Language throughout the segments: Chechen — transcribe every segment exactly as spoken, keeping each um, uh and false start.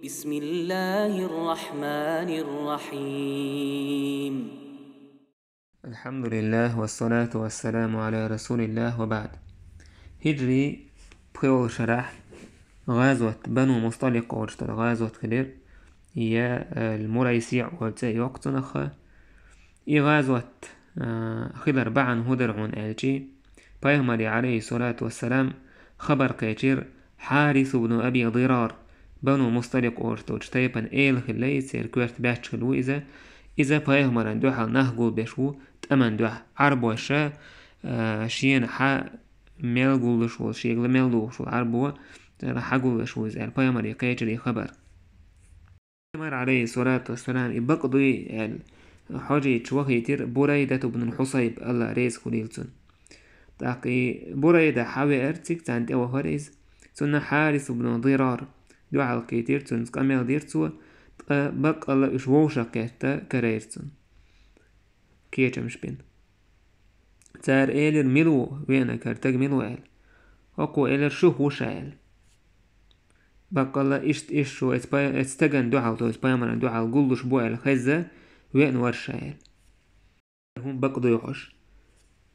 بسم الله الرحمن الرحيم. الحمد لله والصلاة والسلام على رسول الله وبعد. Хиджри пхиолу шарахь гӀазот, Бану Мусталикъ олуш долу гӀазот хилира, я, э, Мурайсиъ олу цӀе йоккху цунах. И гӀазот, а, хилар бахьана хӀун дара хьуна аьлчи, пайхамаре, алейхиссалату вассалам, хабар кхечира Хьарис ибн Аби Дирар, Бану Мусталикъ олуш долчу тайпана эла хилла иза, церан коьрта баьчча хилла ву иза. Иза пайхамаран дуьхьал нах гулбеш ву, тӀаман дуьхьа. Ӏарбоша, а, шена хьа мел гуллуш волу, шегала мел лугӀуш волу Ӏарбо, цара хьа гуллуш ву иза аьлла, пайхамаре кхечира и хабар. Пайхамар, алейхиссалату вассалам, и бакъ дуй аьлла, хьожийча вахийтира Бурайдат ибн Хьусайб, Алла реза хуьлийла цунна. ТӀаккха и Бурайда хьа веара цига, царна тӀе вахара иза. Цунна Хьарис ибн Дирар дуьхьал кхийтира, цуьнца къамел дира цо, ткъа баккъалла уьш вовшах кхетта карайра цунна. Кечамаш бина. Цара элира: «Мила ву веана кара таг, мила ву?» аьлла. ХӀокхо элира: «Шух ву ша», аьлла. Баккъалла иштта, иштта шу эца пай-, эца стагана дуьхьал, то есть пайхамаран дуьхьал гуллуш бу аьлла хезза, веана вара ша аьлла. ХӀун бакъ дуй хьуш?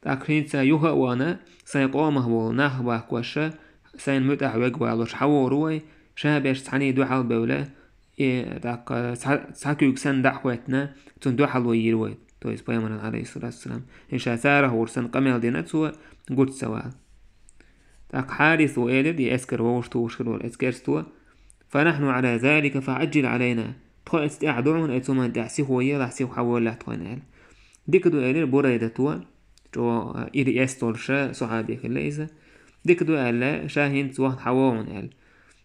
ТӀаккха хӀинца юха а вахана, сайн къомах волу нах бахкоша, сайн муьтӀахь вега валош хьавогӀур ву вай, ша беш цхьаьний дуьхьал бевлла, и, тӀаккха цхьа, цхьа куьйга санна дӀа а хӀоьттина, цунна дуьхьал вай йийр вай, то есть пайхамаран, алейхиссалату вассалам. И ша царах вур санна къамел дина цо, гучу ца вала. ТӀаккха Хьарис ву элира, и эскар вовшах тухуш хир волу эцкерсто: «Фа нахьну Ӏала залика, фа Ӏаджил Ӏалайна». Тхо эца тӀехь ду хьуна, эца хӀуманна тӀехь сихо елахь, сихо хьаволлахь тхойна аьлла. Дика ду, элира Бурайдато, чӀогӀа ира эс долуша сахьаби хилла иза. Дика ду аьлла, ша хӀинца вахна хьавогӀу хьуна аьлла.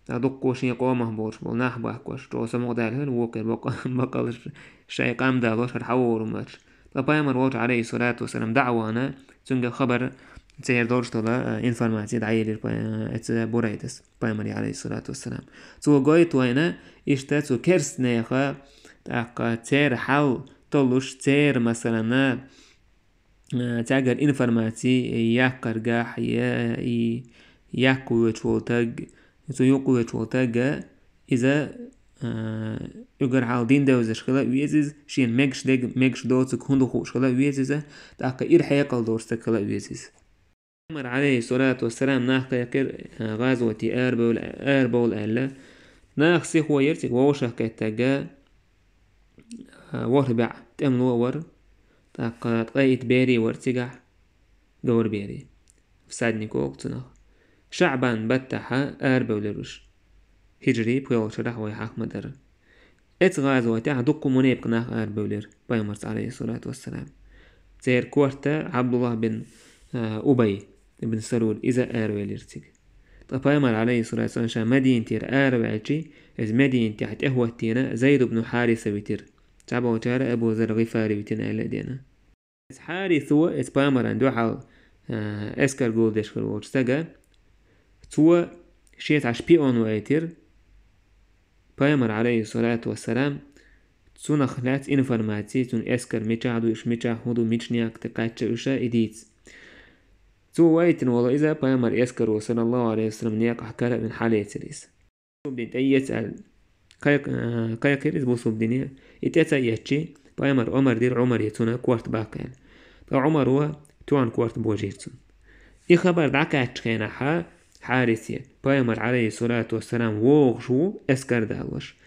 ТӀаккха дуккха шен къомах болуш болу нах бахкош, чӀогӀа самукъадаьлла хилла, вукхара бакъ-, баккъалла шайн къам далош, хӀара хьавогӀур ву моьттуш. Ткъа пайхамар волчу, алейхиссалату вассалам, дӀа а вахана, цуьнга хабар, церан долуш долу, а, информаци дӀаелира пай-, а, эца Бурайдас, пайхамаре, алейхиссалату вассалам. Цо гойту вайна, иштта цу керстанеха, тӀаккха церан хьал толлуш, церан, масалана, а, цаьргара информаци яккхаргахь, я и яккха воьдуш волу таг, цу юкъа воьдуш волу таг, иза, а, уьгар хьал дин девзаш хила а веза иза, шена мегаш дег-, мегаш доцург хӀун ду хууш хила а веза иза, тӀаккха ира хьекъал долуш стаг хила а веза иза. Пайхамар, алейхиссалату вассалам, нах кхайкхира, а, гӀазоте арабевла, арабовла аьлла. Нах сихо яра цига вовшах кхеттарг, а, ворхӀ бӀе тӀемало а вара, тӀаккха ткъе итт бере а вара цигахь, говрберий, всадник олу цунах. ШаӀбан баттахьа арабевлира уьш. Хиджри пхоьалгӀачу шарахь вай хьахма дара. Эца гӀазотехь дуккха мунепакъ нах арабевлира пайхамарца, алейхиссалату вассалам. Церан корта Абдуллах бин, а, Убай ибн Салул, иза аравелира цига. Ткъа пайхамар, алейхиссалату вассалам, ша Мадинатера араваьлчи, иза Мадинатехь тӀехӀоттийна Зайд ибн Хьариса витира. Цхьаболчара Абу Зар ГӀифари витина аьлла а дена. Эца Хьарисо, эца пайхамаран дуьхьал, а, эскар гулдеш хир волчу стага, цо шен цхьа шпион вайтира. Пайхамар, алейхиссалату вассалам, цунах лаьцна информаци, цуьнан эскар мичахь ду, уьш мичахь хӀун ду, мича некъа тӀе кхаьчча уьш, и дийца. Цо вайтина волу иза пайхамар эскаро, саллаллаху алейхи ва саллям, некъахь кара а вина хьалецира иза. Бусулба дин тӀеэца аьлла, кхайк-, а, кхайкхира иза бусулба дине. И тӀе ца эцчи, пайхамар омар дира Ӏумаре цунна корта баккха аьлла. Ткъа Ӏумаро тоьхна корта божийра цунна. И хабар дӀакхаьччу хенахьа Хьарисе, пайхамар, алейхиссалату вассалам, вогӀуш ву эскар далош.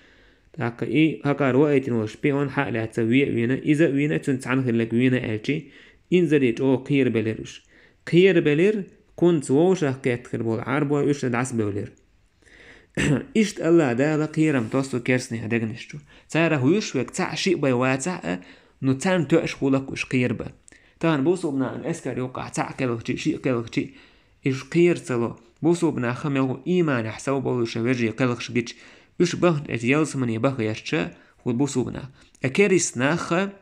ТӀаккха и хӀокхара ваийтина волу шпион хьа а лаьцна ве а вийна, иза а вийна, цуьнца цхьаьна хилларг вийна аьлчи, инзаре чӀогӀа кхерабелира уьш. Кхерабелира, кхунца вовшах кхетта хир болу Ӏарбой уьш дӀасабевлира. Иштта Аллах Дала кхерам тоссу керстанех дегнаш чу. Царах вуьш верг цхьаъ шиъ бен вацахь а, ну царна тоьаш хӀуллакх уьш кхерабан. Тахана бусулба нахана эскар юккъахь цхьаъ кхелхчи, шиъ кхелхчи, уьш кхера ца ло. Бусулба нах ха мегӀу ийманехь сов болу шайн вежарий кхелхаш гича, уьш бахна эца ялсамане баха ешча, хӀу бусулба нах. А керист нах ха,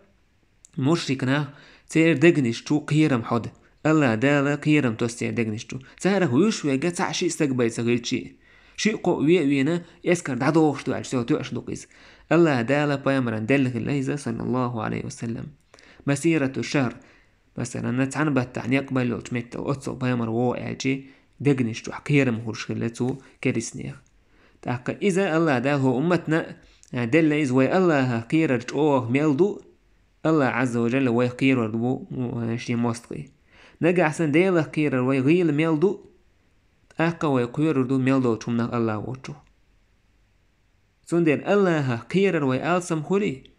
мушрик нах, церан дегнаш чу кхерам хьода. Аллах Дала кхерам тосу церан дегнаш чу. Царах вуьш верг цхьаъ шиъ стаг бен ца хилчи, шиъ кхоъ ве а вийна, эскар дӀадохуш ду аьлча, со тоьаш ду-кх иза. Аллах Дала пайхамаран делла хилла иза, саллаллаху алейхи ва саллям. Масирату шахр, масалан, цхьана баттахь некъ бан йолчу меттехь оццул пайхамар вогӀу аьлчи, дегнаш чохь кхерам хуьлуш хилла цу керист нехан. ТӀаккха иза АллахӀ Дала хӀокху умматана а, делла иза вай АллахӀах кхерар чӀогӀа мел ду, АллахӀ Ӏазза ва Жалла вайх кхерор бу, а, шен мостагӀий. Нагахь санна Делах кхерар вай гӀийла мел ду, тӀаккха вай кхоьрур ду мел долчу хӀуманах АллахӀ воцчух. Цундела АллахӀах кхерар вай алсам хуьлий,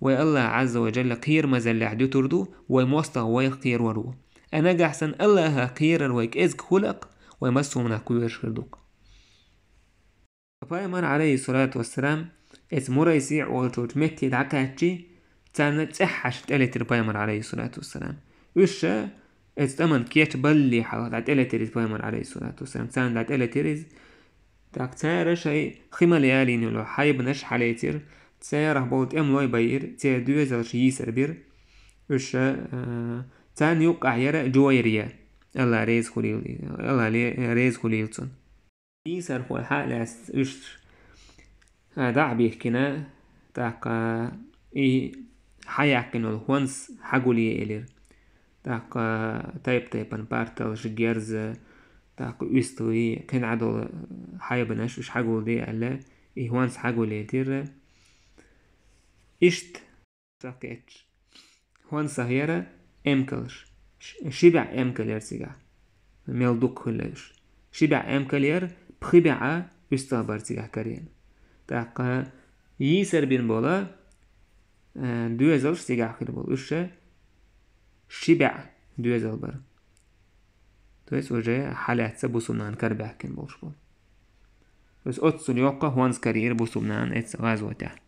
вай АллахӀ Ӏазза ва Жалла кхерамазаллехь дуьтур ду, вай мостагӀа вайх кхерор ву. А нагахь санна АллахӀах кхерар вай кӀезиг хуьлакх, вай массо а хӀуманах кхоьруш хир ду-кх. Пайхамар, Ӏалайхиссалату вассалам, эцу Мурайси олучу метте дӀакхаьччи, царна цӀеххьаш тӀелетира Пайхамар, Ӏалайхиссалату вассалам. Уьш ша эцу тӀаман кечбаллале хьалха дӀатӀелетира иза Пайхамар, Ӏалайхиссалату вассалам. Царна дӀатӀелетира иза. ТӀаккха цара шайн хи мала ялийна йолу хьайбанаш хьалецира, царах болу тӀемалой байира, церан доьзалш йийсар бира. Уьш ша, а, царна юккъехь яра Жувайрия, АллахӀ реза хуьлийла, АллахӀ ле-, реза хуьлийла цунна. Йийсархой хьа а лаьцна уьш, а, дӀа а бихкина, тӀаккха и хьаяьккхина йолу хӀонс хьагулъе элира. ТӀаккха тайп-тайпана парталш, герз, тӀаккха уьстагӀий, кхин а долу хьайбанаш уьш хьагулде аьлла, и хӀонс хьагулъелира. Иштта Ша кхетча. ХӀонсах яра эмкалш. Ш-, ши бӀе эмкал яра цигахь. Мел дукха хуьлуш. Ши бӀе эмкал яра, пхи бӀе уьстагӀ бара цигахь карийна. ТӀаккха йийсар бина болу, э, доьзалш цигахь хир болу. Уьш ша ши бӀе доьзал бара. То есть уже хьалаьцна бусулба нана карабаьхкина болуш болу. То есть оццул йоккха хӀонс карийра бусулба нана эцу гӀазотехь.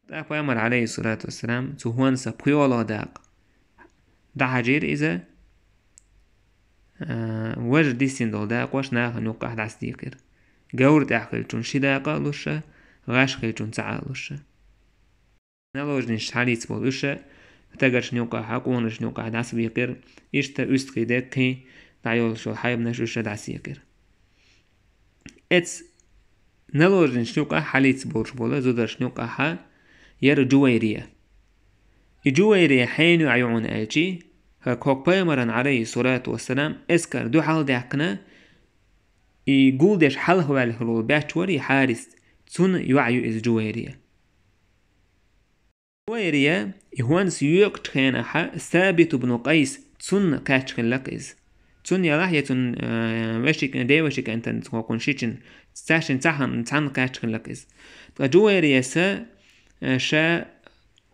ТӀаккха Пайхамар, Ӏалайхиссалату вассалам, цу хӀонса пхоьалгӀа дакъа дӀахьажийра иза, а, важа диссина долу дакъош нахана юккъехь дӀасадийкхира. Говра тӀехь хиллачунна ши дакъа а луш ша, гӀаш хиллачунна цхьаъ а луш ша. Наложницаш хьалийца болу уьш ша, стагаршна юккъехь, къонаршна юккъехь дӀасабийкхира, иштта уьстагӀий, деккхий дӀайолуш йолу хьайбанаш уьш ша дӀасаекхира. Эцу наложницашна юкъахь хьалийца болуш болу зударшна юкъахь яра Жувайрия. И Жувайрия хьенан йоӀ ю хьуна аьлчи, хӀокху Пайхамаран, Ӏалайхиссалату вассалам, эскар дуьхьал даьккхина, и гулдеш хьалха ваьлла хилла волу баьчча вара и Хьарис, цуьнан йоӀ ю иза Жувайрия. Жувайрия и хӀонс йоькъучу хенахь Сабит ибн Къайс цунна кхаьчна хилла-кх иза. Цунна ялахь я цунна, э, вешик-, девешикантан хӀокхунна шичина, цаьшшинна цхьаьна, цхьаьна кхаьчна хилла-кх иза. Ткъа Жувайрияс, э, ша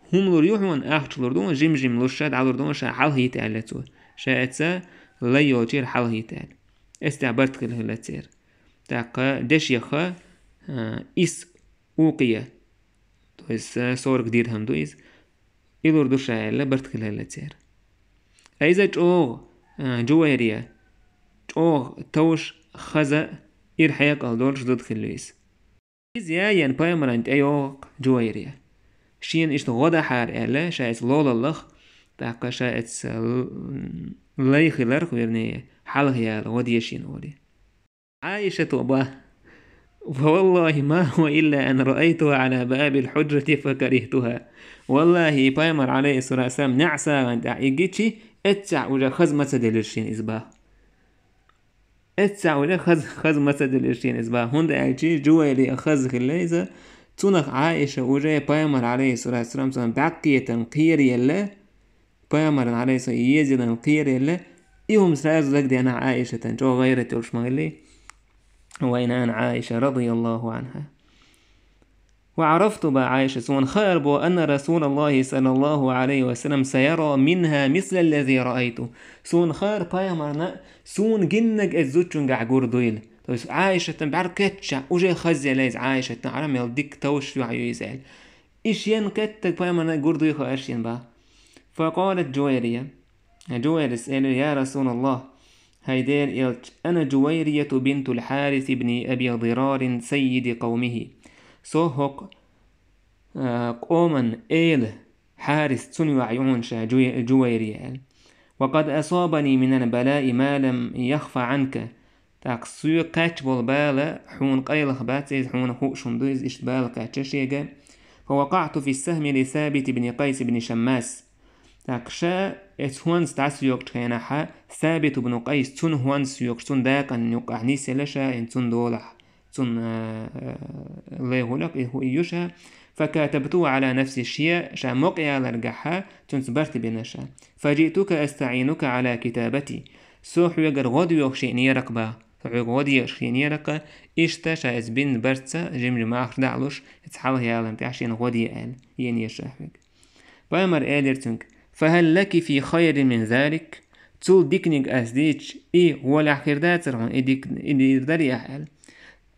хӀума лур ю хьуна, ахча лур ду, жим-жим луш ша, дӀалур ду ша, хьалхийта аьлла цо. Ша эца лай йолчера хьалхийта аьлла. Эццехь барт хилла хилла церан. ТӀаккха дешеха, э, ис Укъия, то есть, э, сорок дирхам ду иза. И лур ду ша аьлла, барт хилла церан. Ткъа иза чӀогӀа, э, Жувайрия, чӀогӀа товш, хаза, ира хьекъал долуш зуда хилла иза. Иза яйена Пайхамаран тӀейогӀу-кх Жувайрия. Шена иштта гӀо дахьара аьлла, ша эца лолаллах, тӀаккха ша эца л-, лай хиларх, вернее, хьалха яла гӀо де шена олий. Ӏайшата бах: «Фа валлахи ма хӀува илла ан раайтуха Ӏала бабил хьуджрати фа карихтуха». Валлахи, и Пайхамар, Ӏалайхиссалату вассалам, неӀсагӀан тӀехь и гичи, эццехь уже хаза ма ца делира шена иза бах. Эццехь уже хаза, хаза ма ца делира шена иза бах. ХӀунда аьлчи Жувайрия хаза хилла иза, цунах Ӏайша уже Пайхамар, Ӏалайхиссалату вассалам, цунах дӀаккхетарна кхераелла, Пайхамарна, Ӏалайхиссалам, езарна кхераелла, и хӀума сразу дагадеана Ӏайшатан, чӀогӀа гӀайрат йолуш ма хилли вайн нана Ӏайша, радияллаху Ӏанха. «Ва Ӏарафту, бах Ӏайша, суна хаьара бо, анна Расулаллахи саллаллаху Ӏалайхи ва саллам саяра минха мисла ллази раайту». Суна хаьара Пайхамарна, суна гиннарг эцу зудчуьнгахь гур дуйла. То есть Ӏайшатан бӀаьрг кхеттачохь, уже хазъелла иза Ӏайшатан, хьара мел дика товш йоӀ ю иза аьлла. И шен кхеттарг Пайхамарна гур дуй хаьара шена бах. Факъалат Жувайрия. Жувайрис элира: «Я Расулаллах, хӀай Делан элча, ана Жувайрияту бинтул Хьарис ибни Аби Дирарин саййиди къавмихи». Со хӀокху, а, къоман эла Хьарис, цуьнан йоӀ ю хьуна ша Жу-, Жувайрия аьлла. «Ва къад асабани минал балаи ма лам яхфа Ӏанка». ТӀаккха соьга кхаьчна болу бала хьуна къайлаха бац, иза хьуна хууш хӀума ду, иза иштта бала кхаьчна шега. «Фа вакъаъту фи ссахми ли Сабит ибни Къайс ибни Шаммас». ТӀаккха ша эцу хӀонса дӀасоьгучу хенахь, Сабит ибн Къайс, цуьнан хӀонса соьгуш, цуьнан дакъанна юккъехь нисъелла ша, хӀинца цуьнан долахь цунна, э, лай гӀулакх и хӀу-, и ю ша. فكاتبته على نفسي, ше ша мукъаяларгахьа, цунца барт бина ша. فجئتك أستعينك على كتابتي. Со хьоьгара гӀо доьхуш шиъ неракх ба. Со хьоьга гӀо доьхуш шиъ неракх, иштта ша иза бина барт ца, жим-жима ахча даӀалуш, иза хьалха яларна тӀехь шена гӀо де аьлла, е нера ша хьоьга. Пайхамар элира цуьнга: فهل لك في خير من ذلك؟ Цул диканиг ас дийча, и гӀолехь хир дацара хьуна, и дик-, и дийр дарий ахь аьлла.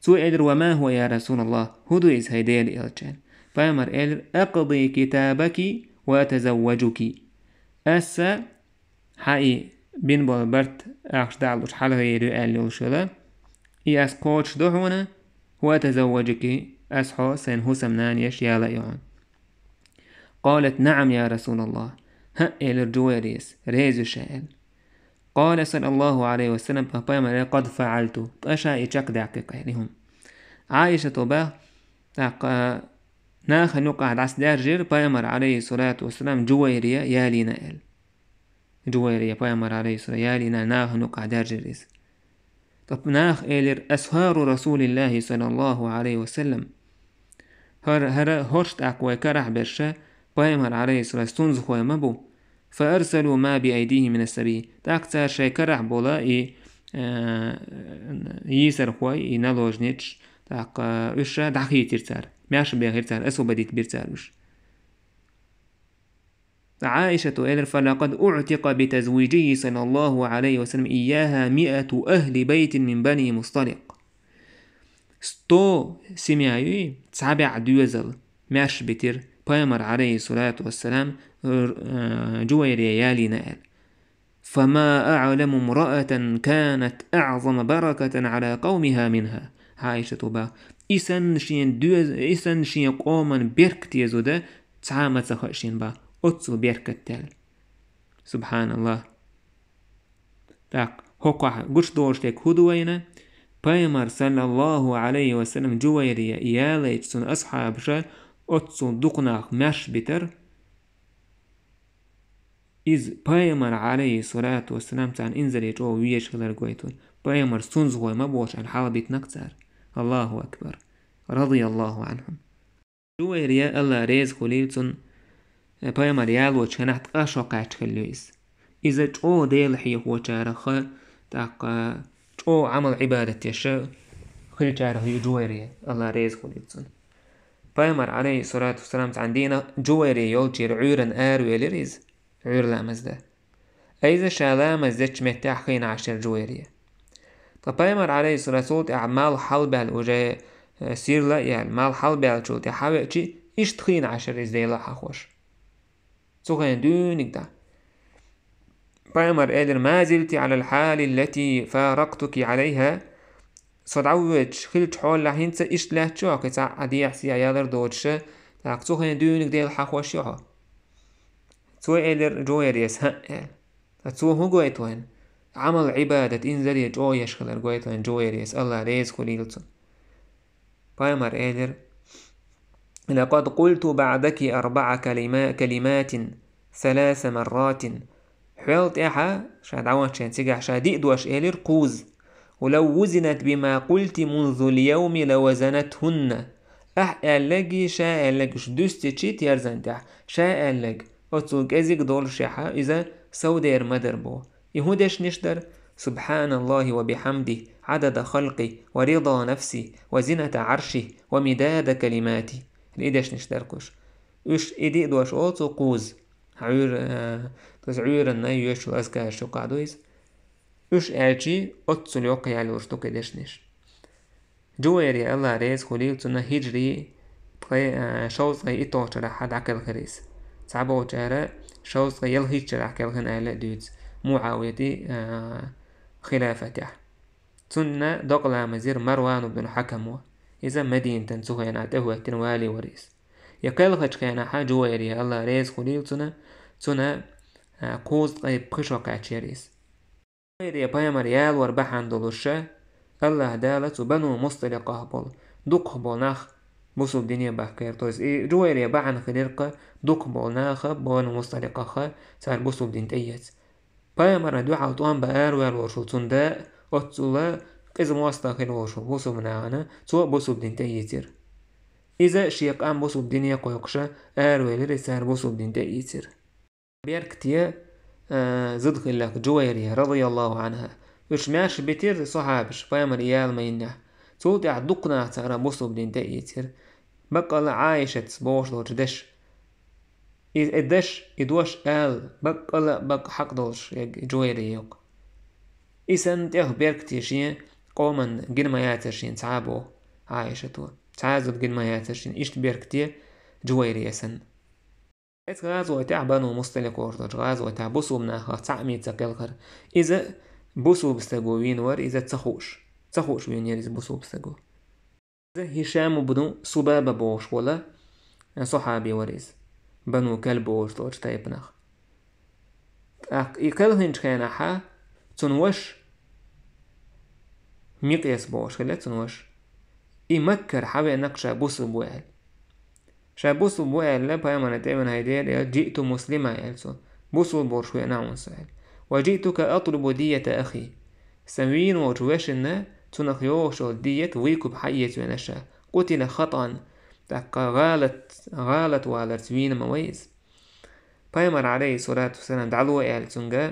Цо элира: وما هو يا رسول الله؟ ХӀун ду иза, хӀай Делан элча? Пайхамар элира: أقضي كتابك وأتزوجك. Аса хьа и бина болу барт ахча даӀалуш хьалха йийр ю аьлла йолуш йола, и ас кхочуш ду хьуна, وأتزوجك, ас хьо сайн хӀусамнана еш яла а ю хьуна. قالت: نعم يا رسول الله. ХӀаъ, элира Жувайрияс, реза ю ша аьлла. قال صلى الله عليه وسلم, пай-, пайхамар элира: قد فعلت, ткъа ша и чекхдаьккхи-кх аьлла и хӀума. Ӏаишата бах, тӀаккха нахана юкъахь дӀасадаьржира пайхамар, عليه الصلاة والسلام, Жувайрия ялийна аьлла. Жувайрия пайхамар, عليه الصلاة, ялийна нахана юкъахь даьржира иза. Ткъа наха элира: أصهار رسول الله صلى الله عليه وسلم. ХӀара, хӀара хӀорш тӀаккха вай карахь берш пайхамар, عليه الصلاة, сунзахой ма бу. فأرسلوا ما بأيديهم من الصبي. ТӀаккха цара шайн карахь болу и, э, йийсархой, и наложниц, тӀаккха уьш дӀахийцира цара. Маьрша бехира цара, освободить бира цара уьш. Ӏаишата элира: فلقد أعتق بتزويجه صلى الله عليه وسلم إياها مائة أهل بيت من بني مصطلق. Сто семья юй, цхьа бӀе доьзал маьрша битира пайхамар, عليه الصلاة والسلام, р-, э, Жувайрия ялийна аьлла. فما أعلم امرأة كانت أعظم بركة على قومها منها. Ӏаишата бах, и санна шен доьз-, и санна шен къоман беркате зуда цхьа а ма ца хаьа шена бах, оццул беркат даьлла. СубхьаналлахӀ. ТӀаккха хӀокхахь гучудолуш дерг хӀун ду вайна? Пайхамар, саллаллаху Ӏалайхи ва саллам, Жувайрия ялайча, цуьнан асхьабаша оццул дукха нах маьрша битар. Иза пайхамар, Ӏалайхи салату ва салам, царна инзаре чӀогӀа везаш хилар гойту. Пайхамар сунзахой ма бохуш аьлла хьалабитинарг цара. Аллаху акбар. Радияллаху Ӏанхум. Жувайрия, Алла реза хуьлийла цунна, пайхамар ялочу хенахь ткъа шо кхаьчна хилла ю иза. Иза чӀогӀа Дела хьехочарах, тӀаккха чӀогӀа Ӏамал-Ӏибадат деш хилчарах ю Жувайрия, Алла реза хуьлийла цунна. Пайхамар, Ӏалайхи салату ва салам, цхьана дийнан Жувайрия йолчуьра Ӏуьйранна аравелира иза, Ӏуьйра ламаз дан. Иза ша ламаз дечу меттехь хиъна Ӏаш яра Жувайрия. Ткъа пайхамар, Ӏалайхи салату, цул тӀаьхьа малх хьалабаьлла уже, э, сирла а яьлла, малх хьалабаьллачул тӀаьхьа веачи, иштта хиъна Ӏаш яра иза, Дела хьехош. Цу хенахь дуьйна дӀа. Пайхамар элира: ما زلت على الحال التي فارقتك عليها. Со дӀавоьдуш хиллачу хьолехь хӀинца иштта лаьтташ ю хьо, кхин цхьа а дехьа-сехьа ялар доцуша, тӀаккха цу хенахь дуьйна Дела хьехош ю хьо. Цо элира Жувайрияс: хӀаъ, аьлла. Ткъа цо хӀун гойту вайна? Ӏамал-Ӏибадат, инзаре чӀогӀа еш хилар гойту вайна Жувайрияс, Алла реза хуьлийла цунна. Пайхамар элира: لقد قلت بعدك أربع كلما-، كلمات ثلاث مرات. Хьол тӀаьхьа, ша дӀаваханчу хенахь цигахь ша диъ дош элира кхузза: ولو وزنت بما قلت منذ اليوم لوزنتهن. Ахь аьлларгий, ша аьлларгий уьш дуьстичи терзан тӀехь, ша аьлларг оццул кӀезиг доллушехь, иза совдер ма дара боху. И хӀун дешнаш дара? سبحان الله وبحمده عدد خلقه ورضا نفسه وزنة عرشه ومداد كلماته. И дешнаш дара кхуш. Уьш и диъ дош олу цо кхузза. Ӏуьйра-, э, то есть Ӏуьйранна йоьшучу азкарашна юкъахь ду иза. Уьш аьлчи, оццул йоккха яьлла йолуш ду кху дешнаш. Жувайрия, Алла реза хуьлийла цунна, хиджри ткъе, а, шовзткъе итталгӀачу шарахь дӀакхелхира иза. Цхьаболчара шовзткъе ялхитта шарахь кхелхина аьлла а дуьйцу, МуӀавияти, а, хилафатехь. Цунна докъа ламаз дира Марван ибн Хьакамо. Иза Мадинатан цу хенахь тӀехӀоьттина вали вара иза. И кхелхачу хенахь Жувайрия, Алла реза хуьлийла цунна, цунна, а, кхузткъе пхи шо кхаьчна яра иза. Жувайрия пайхамар ялор бахьана долуша, Аллаха Дала цу Бану Мусталикъах болу, дукхах болу нах бусулба дине бахкийра. То есть и Жувайрия бахьана хилира-кх дукхах болу наха Бану Мусталикъах, цара бусулба дин тӀеэца. Пайхамарна дуьхьал тӀом бан араваьлла волуш волу цунна да оццула Къиза мостагӀа хилла волуш ву бусулба нахана, цо а бусулба дин тӀеийцира. Иза шен къам бусулба дине кхойкхуша аравелира, и цара бусулба дин тӀеийцира. Беркате, а, зуда хиллакх Джувайрия, радияллаху анхьа. Уьш маьрша битира сахьабаш, пайхамар яла ма йиннехь. Цул тӀаьхьа дукха нах цара бусулба дин тӀеийцира. Баккъала Ӏайшатас бохуш долчу деш. И, и деш, и дош ала, баккъала а баккъа хьакъ долуш, ерг Джувайрия ю-кх. И санна тӀех Беркате шен къоманна гина ма яцара шена цхьа а боху Ӏайшато. Цхьа а зуда гина ма яцара шена, иштта Беркате Джувайрия санна. Эцу гӀазотехь, Бану Мусталикъ олуш долчу гӀазотехь бусулба нахах цхьаъ мица кхелхара. Иза бусулба стаго вийна вара, иза ца хууш. Ца хууш вийна яра иза бусулба стаго. Иза Хишам ибн Субаба бохуш волу сахьаби вара иза. Бану Калб олуш долчу тайпанах. ТӀаккха и кхелхинчу хенахьа цуьнан ваша Микъяс бохуш хилла цуьнан ваша. И Маккара хьавеана-кх ша бусулба ву аьлла. Ша бусулба ву аьлла, пайхамарна тӀе а веана, хӀай Делан элча, «Джиъту муслима», аьлла цо. Бусулба волуш веана хьуна со аьлла. «Ва джиътука атлубу дийята ахи». Сан вийна волчу вешина, цунах йогӀуш йолу дият, вуйкуп хьаэца веана ша. Къутила хатӀан. ТӀаккха гӀалат, гӀалат валарца вийна ма вай иза. Пайхамар, алейхиссалату вассалам, дӀало аьлла цуьнга,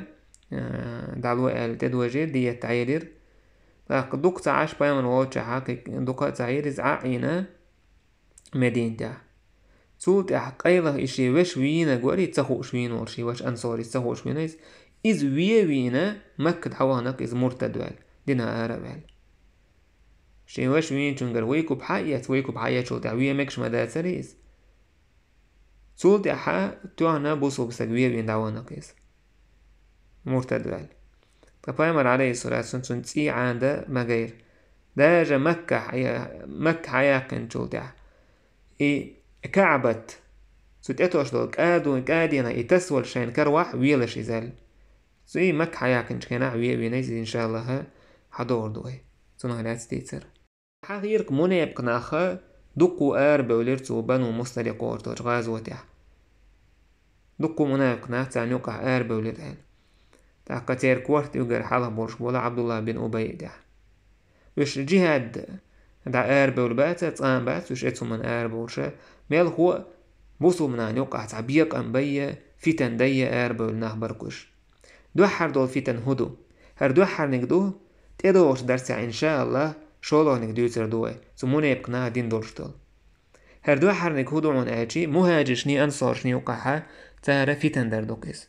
а, дӀало аьлла тӀедожийра, дият дӀаелира. ТӀаккха дукха ца Ӏаш пайхамар волчохьа, кхин дукха а ца Ӏийра иза, Ӏа а Ӏийна Мединатехь. Цул тӀаьхьа къайлаха и шен вешин вийнарг вара, и ца хууш вийна волу шен ваша ансори, ца хууш вийна иза. Иза вен а вийна, Макка дӀавахана-кх иза муртад ваьлла, динах ара а ваьлла. Шен ваша вийначуьнгара вуйкуп хьаэца, вуйкуп хьаэцчул тӀаьхьа вен мегаш ма дацара иза. Цул тӀаьхьа тоьхна бусулба стаг вен а вийна дӀавахана-кх иза. Муртад ваьлла. Ткъа пайхамар, алейхиссалату вассалам, цуьнан цӀий Ӏанадан ма гайра. Даже Макка хьа-, Макка хьаяьккхинчул тӀаьхьа. И КаӀбат, цу тӀетосуш долу кӀаду-, кӀадина и тасавала шайна каравахь велаш иза аьлла. Цу и Макка хьаяьккхинчу хенахь вен а вийна иза, иншаллахӀ, хьадогӀур ду вай. Цунах лаьцна дийцар. Хьахийра-кх мунепакъ нах, дуккха арабевлира цу Бану Мусталикъ олуш долчу гӀазотехь. Дуккха мунепакъ нах царна юкъахь арабевлира аьлла. ТӀаккха церан корта уьгар хьалха болуш болу Ӏабдуллах бин Убай а тӀехь. Уьш джихӀад дӀа арабевлла бацара, цкъа а бац уьш эцу хӀуманна арабовлуша, мелхо а бусулба нахана юкъахь цхьа бекъам байя, фитан дайя арабевлла нах бара-кх уьш. Дуьххьара долу фитан хӀун ду? ХӀара дуьххьарниг ду, тӀедогӀучу дарсехь, иншааллахӀ, шолгӀаниг дуьйцур ду вай, цу мунепакъ наха дина долуш долу. ХӀара дуьххьарниг хӀун ду хьуна аьлчи, мухӀажиршний, ансоршний юкъахьа цара фитан дар ду-кх иза.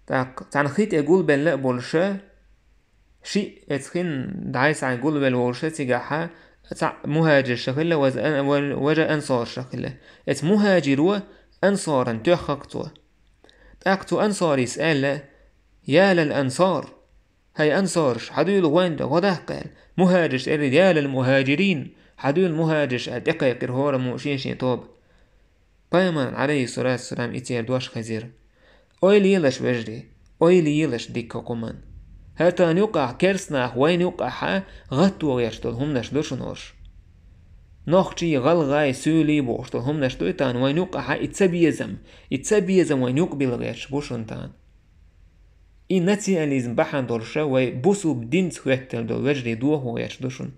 ТӀаккха цхьана хи тӀе гулбелла а болуша, шиъ эцу хин дӀай-схьай гулвелла волуша цигахьа, цхьаъ мухӀажирша хилла, важа ан-, ва-, важа ансорша хилла. Эцу мухӀажиро ансоран тоьххак цо. ТӀаккха цу ансорис аьлла: «Я лал ансор! ХӀай ансорш, хьадуьйла вайна тӀе гӀо даккха», — аьлла. МухӀажирш элира: «Я лал мухӀажирин! Хьадуьйла мухӀажирш», — аьлла, тӀекхайкхира хӀораммо шен-шен тоба. Пайхамарна, алейхиссалату вассалам, и церан дош хезира. Ойла елаш, вежарий, ойла елаш дика хӀокхуман. ХӀара тахана юкъахь керстанах вайна юкъахьа гӀатто гӀерташ долу хӀуманаш ду шуна уьш. Нохчий, гӀалгӀай, суьйлий бохуш долу хӀуманаш ду и тахана вайна юкъахьа, и цабезам, и цабезам вайна юкъабилла гӀерташ бу шуна тахана. И национализм бахьана долуша вай бусулба динца хӀоьттина долу вежарий дохо гӀерташ ду шуна.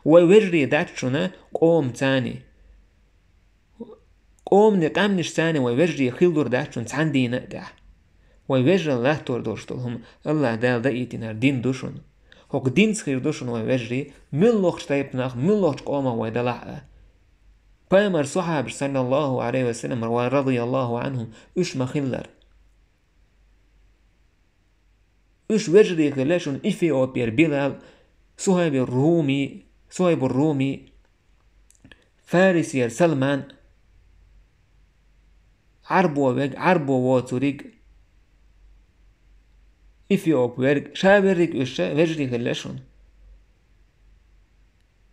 Вай вежарий дац шуна къоман царний. Къоман къаьмнаш царний вай вежарий хилалур дац шуна цхьана дийна а тӀехь. Вай вежаралла латтор долуш долу хӀума АллахӀ Дала даийтинарг дин ду шуна. ХӀокху динца хир ду шуна вай вежарий, муьлххачу тайпанах, муьлххачу къомах вай далахь а. Пайхамар сахьабаш, саллаллаху алейхи ва саллям, ва радияллаху анхум, уьш ма хиллара. Уьш вежарий хилла шуна Эфиопера Билал, Сухайбур Руми, Сухайбур Руми, Фарисера Салман, Ӏарбо верг, Ӏарбо воцург, эфиоп верг, ша верриг уьш вежарий хилла шуна.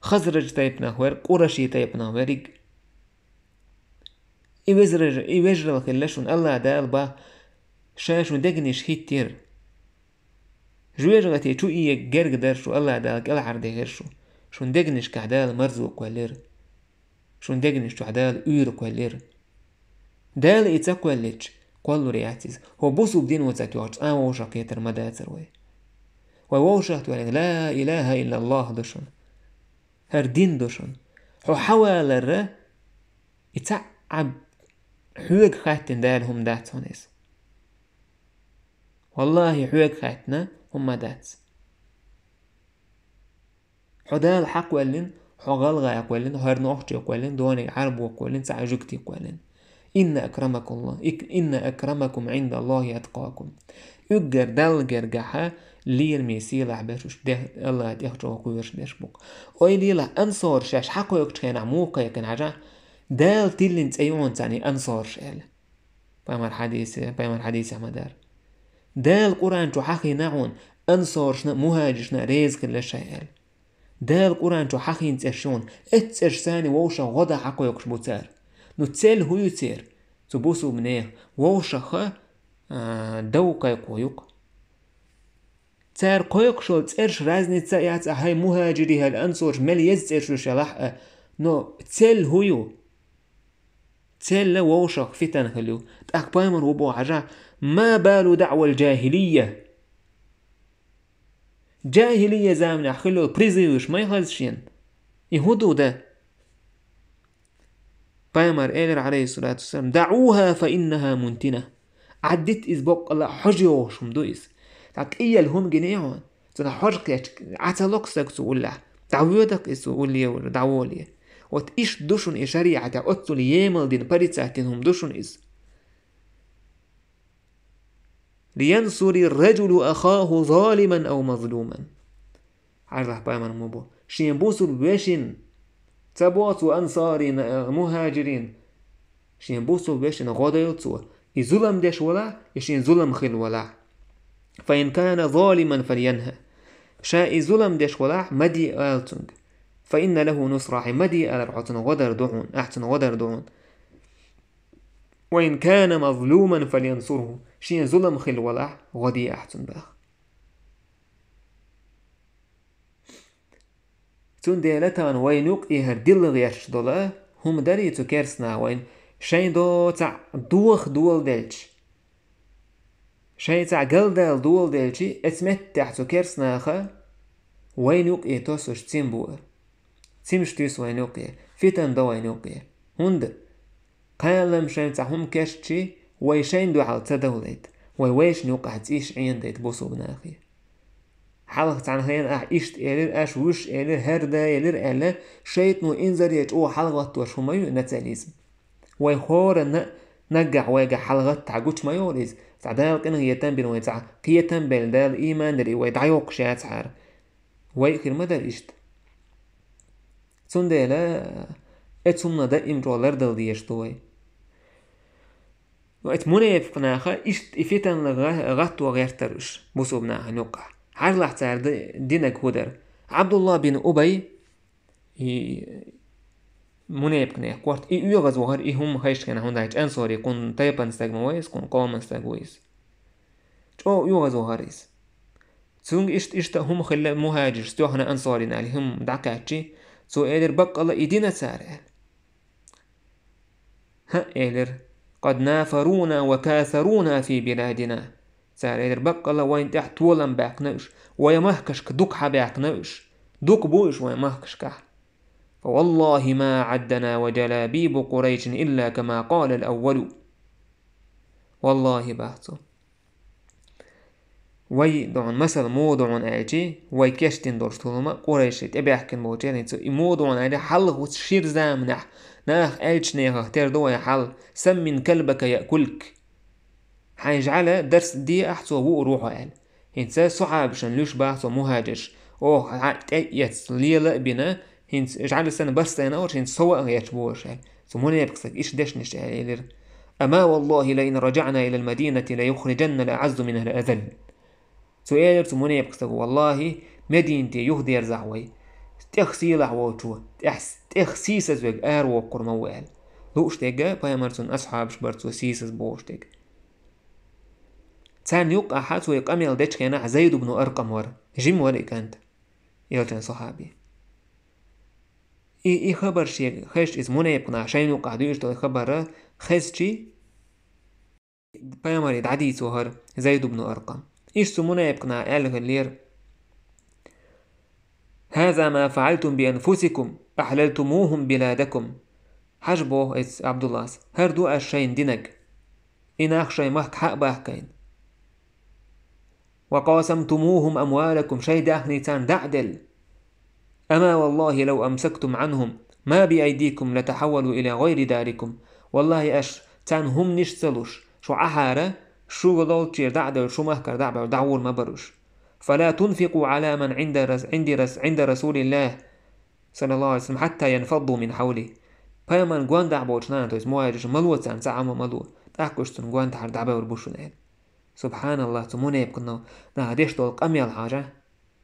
Хазраж тайпанах верг, Къураши тайпанах верриг. И вежарий, и вежаралла хилла шуна, АллахӀ Дала бах, ша шун дегнаш хӀиттира. Жоьжахати чу ийга герга дара шу, АллахӀ Дала кӀелхьардехира шу. Шун дегнашкахь Дала марзо кхоьллира. Шун дегнаш чохь Дала уьйр кхоьллира. Дала и ца кхоьллича, кхоллур яц иза. ХӀо бусулба дино ца тоьхча, цкъа а вовшахкхетар ма дацара вай. Вай вовшахтоьллинг ла илаха иллаллах ду шуна. ХӀара дин ду шуна. Хьо хьаваларра, и цхьаъ а хьоьга хаьттина Дала хӀума дац хьуна иза. Валлахи, хьоьга хаьттина хӀума дац. Хьо Дала хьакхвеллина, хьо гӀалгӀай кхвеллина, хӀара нохчий кхвеллина, дониг Ӏарбо кхвеллина, цхьа жугтий кхвеллина. Инна акрамакулла-, ик-, инна акрамакум Ӏиндаллахи атқакум. Уггар Далла гергахьа лераме сийлахь берш уьш де-, Аллахь тӀех чӀогӀа кхоьруш берш бу-кх. Ойла елахь, ансораш шаьш хьакхойкхучу хенахь муха кхайкхина хьажахь, Дала тиллина цӀе ю хьуна царна и ансораш аьлла. Пайхамар хьадисе, пайхамар хьадисехь ма-дарра. Дала Къуръан чу хьахийна хьуна, ансорашна а, мухӀажиршна а реза хилла шайн аьлла. Дала Къуръан чу хьахийна цӀерш ю хьуна, эццу цӀершца вовшах гӀо дан хьакхойкхуш бу цара. Ну, цель хӀун ю церан? Цу бусулба нехан вовшаха, а, дов кхайкхо ю-кх. Цара кхойкхуш йолу цӀераш разница а яц, а хӀай мухӀажирий, хӀай ансораш мел еза цӀераш ю шелахь а, но цель хӀун ю? Цель вовшах фитан хила ю. ТӀаккха пайхамар хӀун боху хьажахь: «Ма балу даъвал джахилия». Джахилия заманахь хила йолу призываш ма хаза шена? И хӀун ду дан? Пайхамар элира, Ӏалайхиссалату вассалам: «ДаӀуха фа иннаха мунтина». Ӏаддита иза, боккъала а хьожа йогӀуш хӀума ду иза. Цхьа кӀиелла хӀума гиний хьуна, цунах хьожа кхетча, Ӏа ца локху стаг цу уллехь, дӀавоьдакх иза цу улле, дӀаволе. Вот иштта ду шуна и шариӀатехь, оццул емал дина, порицать дина хӀума ду шуна иза. «Лиянсури ар-раджулу ахаху залиман ав мазлуман». Хьажахь, пайхамар ма бу. Шен бусулба вешин, ца боху цо ансарина, э, мухӀажирин, шен бусулба вешин гӀо дойла цо, и зулам деш валахь, и шен зулам хилла валахь. «Фа ин кана залиман фальянха». Ша и зулам деш валахь, ма де ала цуьнга. «Фа инна лаху нусра», хьайн ма де алар хьо, цунна гӀо дар ду хьуна, ахь цунна гӀо дар ду хьуна. «Ва ин кана мазлуман фальянсурху». Шен зулам хилла валахь, гӀо де ахь цунна баха. Цундела тахана вайна юкъа и хӀара дилла гӀерташ долу хӀума дарий цу керстанаха вайна, шайн доцахь доха доладелча, шайн цхьаъ галдала доладелча, эцу меттехь цу керстанаха вайна юкъе тосуш цим бу. Цимаш туьйсу вайна юкъе, фитан до вайна юкъе. ХӀунда? Кхалам шайн цхьа хӀума кеччи, вай шайна дуьхьал ца довлайта, вай вайшна юкъахь цӀийш Ӏенадайта бусулба нахе. Хьалха цхьана хенахь иштта элира, аша вуьш элира, хӀара да элира аьлла, шайтано инзаре чӀогӀа хьалагӀаттош хӀума ю и национализм. Вай хӀоранна а наггахь вайгахь хьалагӀатта гучу ма йолу иза. Цхьа Дала къинхетам бина вайн цхьа кхетам белла, Дала ийман дира и вай дӀайоккхуш яцахьара. Вай а хир ма дара иштта. Цундела эцу хӀуманах даим чӀогӀа лардала дезаш ду вай. Эцу мунепакъ наха иштта и фитанна гӀа-, гӀатто гӀертара уьш бусулба нахана юккъахь. Хьажалахь цара ди-, динарг хӀун дара. Ӏабдулла бин Убай, и мунепакъ нехан корта, и оьгӀаз вахара, и хӀума хайшна хӀунда аьлча ансори кхунна тайпана стаг ма вай иза, кхунна къоман стаг ву иза. ЧӀогӀа оьгӀаз вахара иза. Цуьнга иштта, иштта хӀума хилла мухӀажирш, тоьхна ансорина аьлла хӀума дӀакхаьччи, цо элира: «Баккъала и дина цара», – аьлла. «ХӀаъ, – элира, – къад нафаруна ва касаруна фи биладина». Цара элира: «Баккъала вайна тӀехь толам баьккхина уьш, вайн махкашка дукха хьабаьккхина уьш, дукха бу уьш вайн махкашкахь. Фа валлахи ма Ӏаддана ва джалабибу Къурайшин илла кама къалал аввалу». Валлахи, бах цо. Вай догӀун, масала, муха догӀун аьлчи, вай кечдина долуш тулума Къурайши тӀебаьхкина болчеран цо, и муха догӀун аьлчи, хьалха шира заманахь нах аьллачу нехах тера ду вай хьал: «Саммин калбака яъкулк». Хьайн жӀаьла дарс де ахь, цо вуур ву хьо аьлла. ХӀинца сахьабашна луьйш бах цо мухӀажирш, оха хьаъ тӀе а эцна, лела а бина, хӀинца жӀаьла санна барс тайна олуш, хӀинца со ваъа гӀерташ бу аша аьлла. Цу мунепакъ стага иштта дешнаш аьлла элира: «Ама валлахи ла ин раджаъна илал мадинати ла юхриджанна ал аъаззу минхал азалл». Цо элира цу мунепакъ стага: «Валлахи, Мединате юхадерзахь вай, тӀех сийлахь волчо, тӀех, тӀех сийсаз верг аравоккхур ма ву», – аьлла. Лууш дерг пайхамар, цуьнан асхьабаш бара цо сийсаз бохуш дерг. Царна юккъахь цо и къамел дечу хенахь Зайд ибн Аркъам вара, жима вара и кӀант, элчан сахьаби. И, и хабар шега хезча, иза мунепакъ наха шайна юккъахь дуьйцуш долу хабар хезчи, пайхамаре дӀадийцо хӀара Зайд ибн Аркъам. Иштта цу мунепакъ наха аьлла хиллера: «هذا ما فعلتم بأنفسكم، أحللتموهم بلادكم». Хьажа, боху эцу Ӏабдуллас, хӀара ду аш шайна динарг. И нах шайн махка хьа а баьккхина. «وقاسمتموهم أموالكم», шайн даьхни царна дӀа а делла. «أما والله لو أمسكتم عنهم ما بأيديكم لتحولوا إلى غير داركم». Валлахьи, аш царна хӀуманаш ца луш, шу Ӏахьара, шуьга лолччера дӀа а девлла, шу махкара дӀа а бевлла, дӀагӀур ма бара уьш. «فلا تنفقوا على من عند رس-، عند رس-، عند رسول الله صلى الله عليه وسلم حتى ينفضوا من حوله». Пайхамаран гондахь болчу нахана, то есть мухӀажиршна, ма ло царна, цхьа хӀума ма ло, тӀаккха уьш цуьнан гондахьара дӀабевр бу шуна, аьлла. СубхьаналлахӀ, цу мунепакъна наха деш долу къамел хьажа.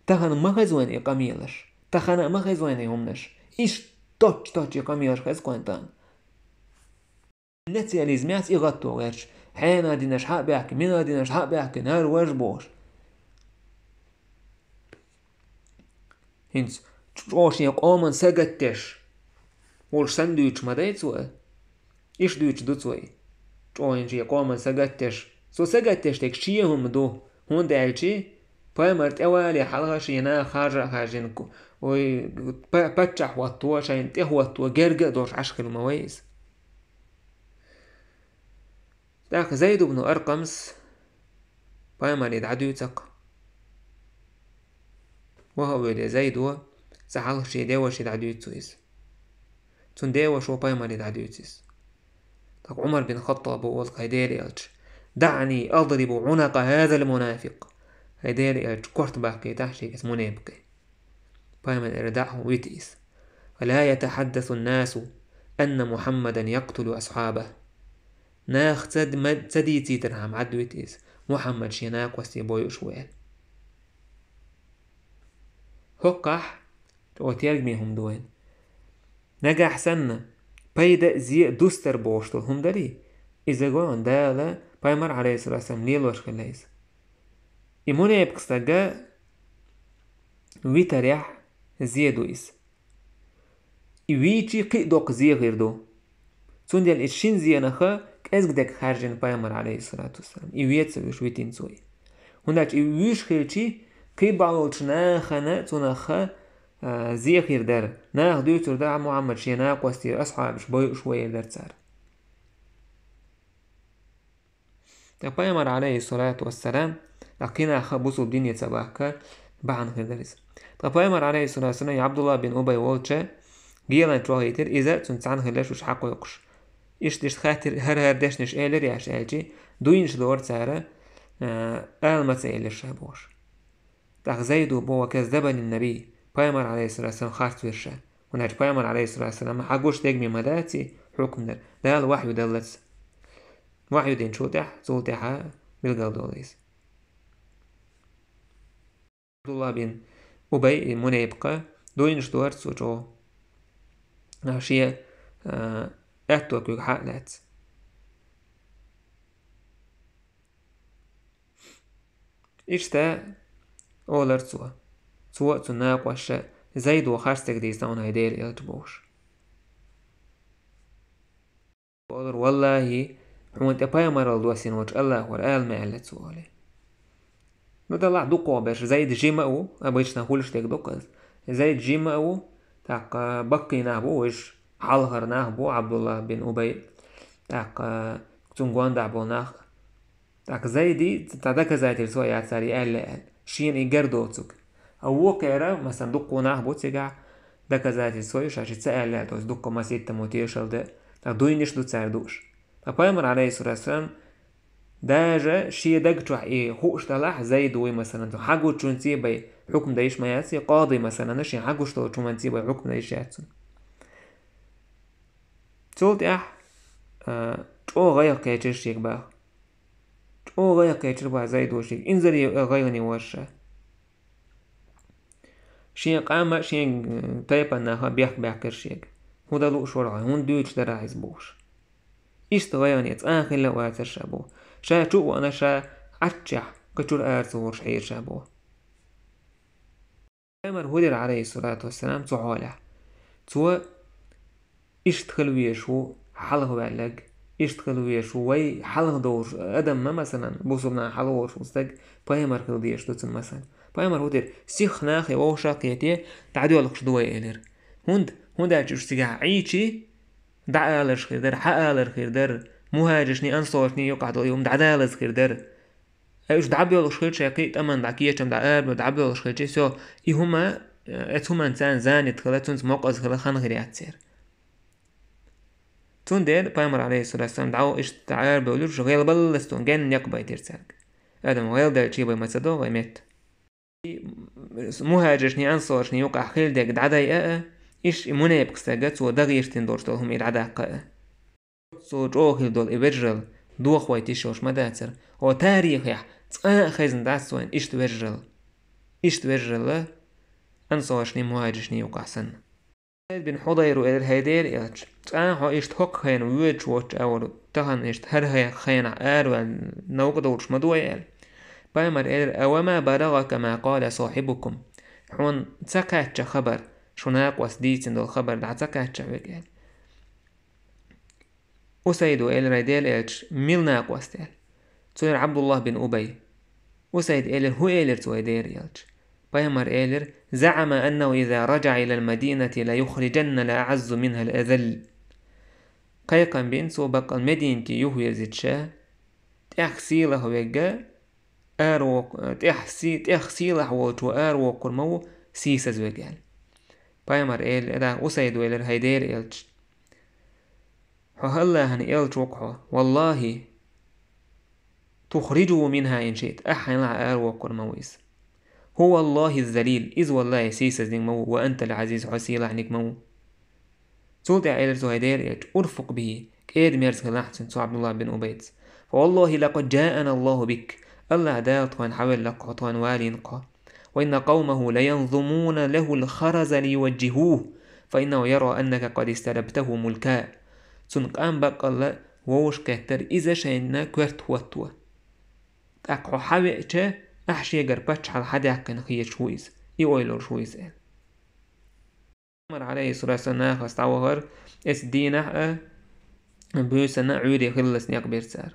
Тахана ма хеза вайна и къамелаш. Тахана а ма хеза вайна и хӀуманаш. Иштта точ-точ и къамелаш хеза кхойн тахана. Национализмехь и гӀатто гӀерташ, хьенан динаш хьа а баьхкина, минан динаш хьа а баьхкина, хӀара важа бохуш. ХӀинца чӀогӀа шен къоман сагатдеш волуш санна дуьйцуш ма дай цо? Иштта дуьйцуш ду цо и. ЧӀогӀа шен къоман сагатдеш. Цо сагатдеш дерг шен хӀума ду, хӀунда аьлча пайхамар тӀевалале хьалха шен наха харжа а хаьржина, ой, па-, паччахь хӀотто, шайна тӀе хӀотто, герга а долуш Ӏаш хилла ма вай иза. ТӀаккха Зайд ибн Аркъамс пайхамаре дӀадуьйцу-кх. Ваха а воьду Зайдо, цкъа хьалха шен деваше дӀадуьйцу иза. Цуьнан девашо пайхамаре дӀадуьйцу иза. ТӀаккха Ӏумар бин Хаттаба олу-кх: «ХӀай Делан элча, دعني أضرب عنق هذا المنافق». ХӀай Делан элча, корта баккхийтахьа шега иза мунепакъе. Пайхамар элира: «ДӀа хьуна, вита иза. فلا يتحدث الناس أن محمدا يقتل أصحابه». Наха ца д-, ма-, ца дийцийтархьама, Ӏад вита иза, Мухьаммад шен накъостий бойуш ву аьлла. ХӀокхахь, оцу тергаме хӀума ду вайна. Нагахь санна, пайда а, зе а дустар бохуш долу хӀума дарий, иза гой хьуна Дала, пайхамар, Ӏалайхиссалату вассалам, лелош хилла иза. И мунепакъ стага витарехь зе ду иза. И вийчий кхин а доккха зе хир ду. Цундела и шина зенах кӀезиг дерг хаьржина пайхамар, Ӏалайхиссалату вассалам. И ве ца вуьйш витина цо и. ХӀунда аьлча и вуьйш хилчий, кхин бахьа болчу нахана цунах а, зе хир дара. Наха дуьйцур дара Мухьаммад шен накъостий, асхьабаш бойуш ву эр дара цара. Ткъа пайхамар, Ӏалайхиссалату вассалам, ткъа кхин нах а бусулба дине ца бахка бахьана хир дара иза. Ткъа пайхамар, Ӏалайхиссалату вассалам, Ӏабдулла бин Убай волча гелан чохь йитира, иза цунна цхьаьна хилла уьш хьакхойкхуш. Иштта-иштта хаьттира, хӀара-хӀара дешнаш элира аш аьлчий, дуйнаш дора цара, а, ала ма ца элира ша бохуш. ТӀаккха Зайдо боху: «كذبني النبي», пайхамар, Ӏалайхиссалату вассалам, харц вира ша. ХӀунда аьлча пайхамар, Ӏалайхиссалату вассалам, хьан гуш дерг ма дац и хьукманаш. Дала вахью даллалц. Вахью динчул тӀаьхьа, цул тӀаьхьа билгал долу иза. Ӏабдулла бин Убай, и мунепакъа, дуйнаш дора цо чӀогӀа. А, шен, а, аьтто куьг хьа а лаьцна. Иштта олар цо. Цо а, цуьнан накъосташа а Зайдо харц дерг дийцина хьуна, хӀай Делан элча, бохуш. Олар: «Валлахьи, хьуна тӀе пайхамаралла доссийна волчу АллахӀора ала ма аьлла цо», олий. Ну, делахь дукхахберш, Зайд жима а ву, обычно хуьлуш дерг ду-кх иза. Зайд жима а ву, тӀаккха баккхий нах бу уьш, хьалхара нах бу Ӏабдулла бин Убай, тӀаккха цуьнан гондахь болу нах. ТӀаккха Зайди цхьа доказательство яц цара и аьлла аьлла, шена и гар доцург. А вукхара, масалан, дуккха нах бу цигахь, доказательство ю ша шиъ ца аьлла аьлла, то есть дуккха маситтамо тешалла дан, тӀаккха дуйнаш ду цара дууш. Ткъа пайхамар, Ӏалайхиссалату вассалам, даже шен даг чохь и хууш делахь, Зайд вуй, масалан, цо хьагучунций бен хьукм дан йиш ма яц, и къади, масалан, шен хьагуш долчу хӀуманций бен хьукм дан йиш яц цунна. Цул тӀаьхьа, а, чӀогӀа гӀайгӀа кхечира шега баха. ЧӀогӀа гӀайгӀа кхечира баха Зайдо шега, инзаре гӀайгӀане вара ша. Шен къам а, шен, э, тайпаннах а бехк баьккхира шега. ХӀун дан лууш вара хьо, хӀунда дуьйцуш дара ахь иза бохуш. Иштта гӀайгӀане цкъа а хилла а вацара ша боху. Ша чу а вахана, ша Ӏаччехь кхин чуьра ара ца гӀур хьийра ша боху. Пайхамар хӀун дира, Ӏалайхиссалату вассалам, цу хьолехь? Цо: «Иштта хила везаш ву хьалха ваьлларг, иштта хила везаш ву вай хьалха довзуш адам ма, масалан, бусулба нах хьалха волуш волу стаг, пайхамар хила дезаш ду цунна, масалан». Пайхамар хӀу дира, сиха нахе вовшах а кхете, дӀадоьлхуш ду вай, элира. ХӀунда? ХӀунда аьлча уьш цигахь Ӏийчи, дӀааларш хир дара, хьаалар хир дара, мухӀажиршний, ансаршний юкъахь долу и хӀума дӀадалаза хир дара. Ай уьш дӀабоьлхуш хилча, шайн кхин а тӀаман дӀа кечам дӀа арабо, дӀабоьлхуш хилча, всё, и хӀума, э, оцу хӀуманца царна занят хила, цуьнца мукъаза хила хан хир яц церан. Цундела Пайхамар, алейхиссалату вассалам, дӀа иштта дӀа арабевлларш гӀелбаллалц тхуна генна некъ байтира цаьрга. Адам гӀелделчий бай ма ца до вай метта. МухӀажиршний, ансаршний юкъахь хила дерг дӀадайа а, иштта и мунепакъ стага цо дагийртина долуш долу хӀума и дӀадаккха а. Цо чӀогӀа хила долу и вежарал дохавайта йиш йолуш ма дацара. Хьо тарихехь цкъа а хезна дац вайна иштта вежарал. Иштта вежаралла ансаршний, мухӀажиршний юкъахь санна. Саид бин Худайру элира, хӀай Делан элча, цкъа а хьо иштта хӀокху хенахь воьдуш воцчу агӀор тахана иштта хӀара хенахь араваьлла новкъа долуш ма ду вай аьлла. Пайхамар элира, «Авама балагӀака ма къала сахьибукум». Хьуна ца кхаьчча хабар, шун накъост дийцина долу хабар дӀа ца кхаьчча хьоьга аьлла. Усайду элира, хӀай Делан элча, мила накъост аьлла. Цо элира, Абдуллах бин Убай. Усайд элира, хӀун элира цо, хӀай Делан элча? Пайхамар элира, «ЗаӀама аннаху иза раджаӀа илал мадинати ла юхриджанна ал аӀаззу минхал азалл». Кхайкхам бина цо баккъал Мединате юхавирзича, тӀех сийлахь верг аравоккху-, тӀех си-, тӀех сийлахь волчо аравоккхур ма ву сийсаз верг аьлла. Пайхамар элира, Усайду элира, хӀай Делан элча, хьо АллахӀан элча ву-кх хьо, валлахӀи, тухриджуху минха ин шиъта, ахь хьайна лахь аравоккхур ма ву иза. ХӀува АллахӀу залил, иза валлахӀи сийсазниг ма ву, ва анта ал-Ӏазиз, хьо сийлахьниг ма ву. Цул тӀаьхьа элира цо, хӀай Делан элча, урфукъ бихӀи, кӀеда-мерза хилахь цуьнца, цу Абдуллах бин Убайца. Фа валлахӀи лакъад джаана АллахӀу бик, АллахӀ Дала тхойн хьавелла-кх хьо, тхойн валийна-кх хьо. Ва инна къавмахӀу ла янзумуна лахӀул хараза ли юваджихӀухӀу, фа иннахӀу яра аннака къад исталабтахӀу мулка. Цуьнан къам баккъалла вовшахкхеттара иза шайна коьрта хӀотто. ТӀаккха хьо хьавеача, ахь шегара паччахьалла хьадаьккхина хеташ ву иза, и ойла йолуш ву иза аьлла. Пайхамар, алейхиссалату вассалам, нахаца дӀавахара, эцу дийнахь а, буьйсанна а Ӏуьйре хиллалц некъ бира цара.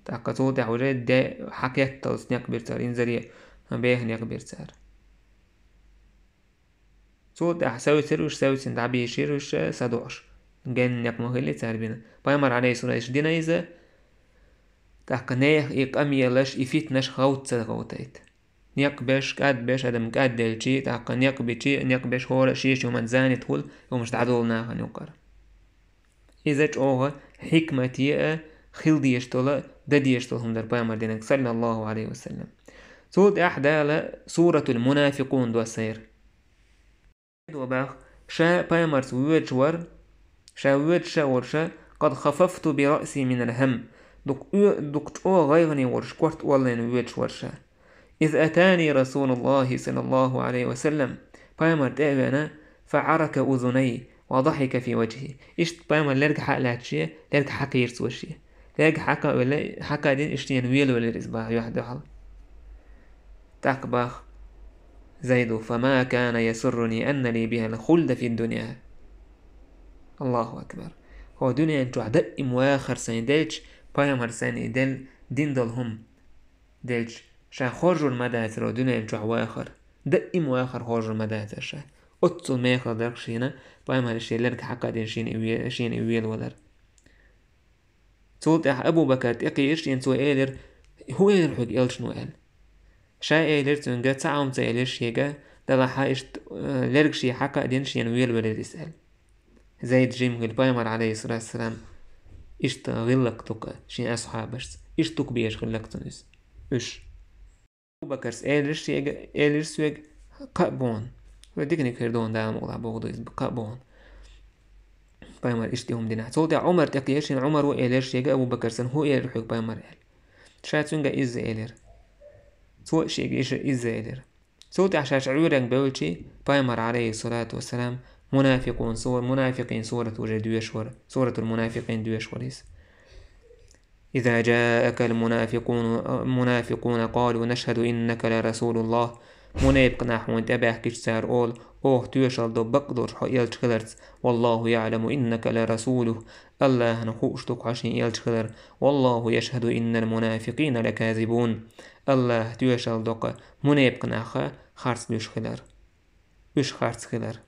ТӀаккха цул тӀаьхьа уже де хьакхетталц некъ бира цара, инзаре беха некъ бира цара. Цул тӀаьхьа севцира уьш, севцина дӀабийшира уьш, садоӀуш. Генна некъ ма хилли цара бина. Пайхамар, алейхиссалату вассалам, дина иза, тӀаккха нехан и къамелаш, и фитнаш гӀовтта ца гӀовтайта. Некъ беш, кӀадбеш, адам кӀадделчий, тӀаккха некъ бичий, некъ беш хӀора а шен-шен хӀуманца занят хуьлу, хӀуманаш дӀадолу нахана юкъара. Иза чӀогӀа хьикмате а, хила дезаш долу а, дан дезаш долу хӀума дара пайхамар динарг, саллаллаху алейхи ва саллям. Цул тӀаьхьа Дала Суратул Мунафикъун доссайра. Бах, ша пайхамарца воьдуш вара, ша воьдуш а волуш, къад хафафту би раъси минал хам. Дукха оь-, дукха чӀогӀа гӀайгӀане волуш, корта оллайна воьдуш вара ша. Из атани Расулуллахи саллаллаху алейхи ва саллям, пайхамар тӀе а веана, фа Ӏарака узунай, ва дахика фи ваджхи. Иштта пайхамар лерг хьа а лаьцча, лерг хьакхийра цо шен. Лерг хьакха а велла, хьакха а дина, иштта шена велавелира иза бах, юьхь дуьхьал. ТӀаккха бах Зайду, фа ма кана ясурруни анна ли бихал хулда фи дунья. Аллаху акбар. Хьо дуьнен чохь даим вахар сайн делча, пайхамар сайн и дел дин долу хӀума делча, ша хоржур ма дацаро дуьнен чохь вахар. Даим вахар хоржур ма дацар ша. Оццул мехала дара шена, пайхамар шен лерг хьакха а дина шена и ве-, шена и велавалар. Цул тӀаьхьа Абу Бакар тӀекхийира шена, цо элира, хӀун элира хьоьга элчано аьлла. Ша элира цуьнга, цхьа хӀума ца элира шега, делахь иштта, э, лерг шен хьакха а дина шена велавелира иза аьлла. Зайд жима хилла пайхамар, алейхиссалату вассалам, иштта гӀиллакх тука шен асхьабашца. Иштта тука безаш хиллакх цунна иза. Уьш. Абу Бакарс элира шега, элира соьга, кхаъ бохна. Вай диканиг хир дохна Дала мукъалахь боху ду иза, кхаъ бохна. Пайхамар иштта и хӀума динахь. Цул тӀаьхьа Ӏумар тӀекхийира шена, Ӏумаро элира шега, Абу Бакарсан, хӀун элира хьоьга пайхамар аьлла. Ша цуьнга изза элира. Цо а шега иша изза элира. Цул тӀаьхьа шаьш Ӏуьйренга бевлчий, пайхамар, алейхиссалату вассалам, мунафикъун сур-, мунафикъин сурат уже доьшуш вара, суратул мунафикъин доьшуш вара иза. Иза джаакал мунафикъуну, мунафикъуна къалу нашхаду иннака ла расулуллах. Мунепкъ нах хьуна тӀебаьхкича цара олу: «Оха тоьшалла до бакъдолуш хьо элча хиларца. Валлаху яӀламу иннака ла расулух». Аллахьана хууш ду хьо шен элча хилар. «Валлаху яшхаду иннал мунафикъина лаказибун». Аллахь тоьшалла до-кх мунепкъ нах харц дуьйш хилар. Уьш харц хилар.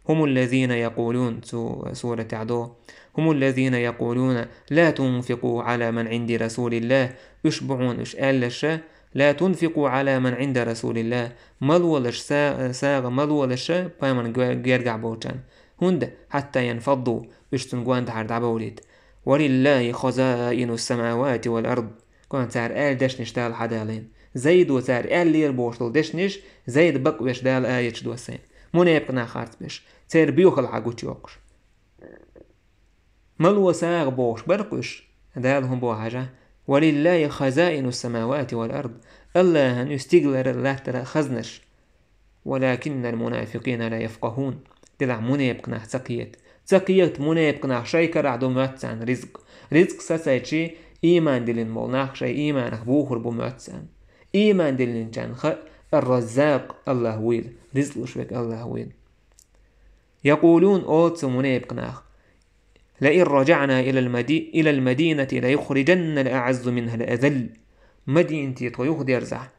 «Хумул лазина якъулун», цу суратехь до: «Хумул лазина якъулуна ла тунфикъу гӀала ман гӀинди расулиллах». Уьш бу хьуна уьш аьллаша: «Ла тунфикъу гӀала ман гӀинда расулиллах». Ма лолаш са-, сагӀа ма лолаша пайхамаран гер-, гергахь болчарна. ХӀунда? «Хьатта янфадду», уьш цунна гондахьара дӀабовлийта. «Валиллахи хазаину самавати вал ард». Кхунах цара аьлла дешнаш Дала хьадалийна. Зайдо цара аьллера бохуш долу дешнаш, Зайд бакъвеш Дала аяташ доссийна. Мунепкъ нах харц беш, церан боьхалла хьан гучуйоккхуш. Мало сагӀа бохуш бара-кх уьш, Дала хӀун боху хьажа: «Валиллахи хазаину самавати вал ард». Аллахьан ю стигалара, латтара хазнаш. «Валакиннал мунафикъина ла яфкъахун». Делахь мунепкъ нах ца кхета. Ца кхета мунепкъ нах, шайн карахь ду моьтту царна ризкъ. Ризкъ сацайчи, ийман диллина болу нах шайн ийманах бухур бу моьтту царна. Ийман диллинчарна хаьа, ар-Раззакъ Аллахь вуйла, ризкъ луш верг Аллахь вуйла. «Якъулун», олу цу мунепкъ нах: «Ла ин раджаъна илал мади-, илал мадинати ла юхриджаннал аъаззу минхал азалл». Мадинате тхо юхадерзахь,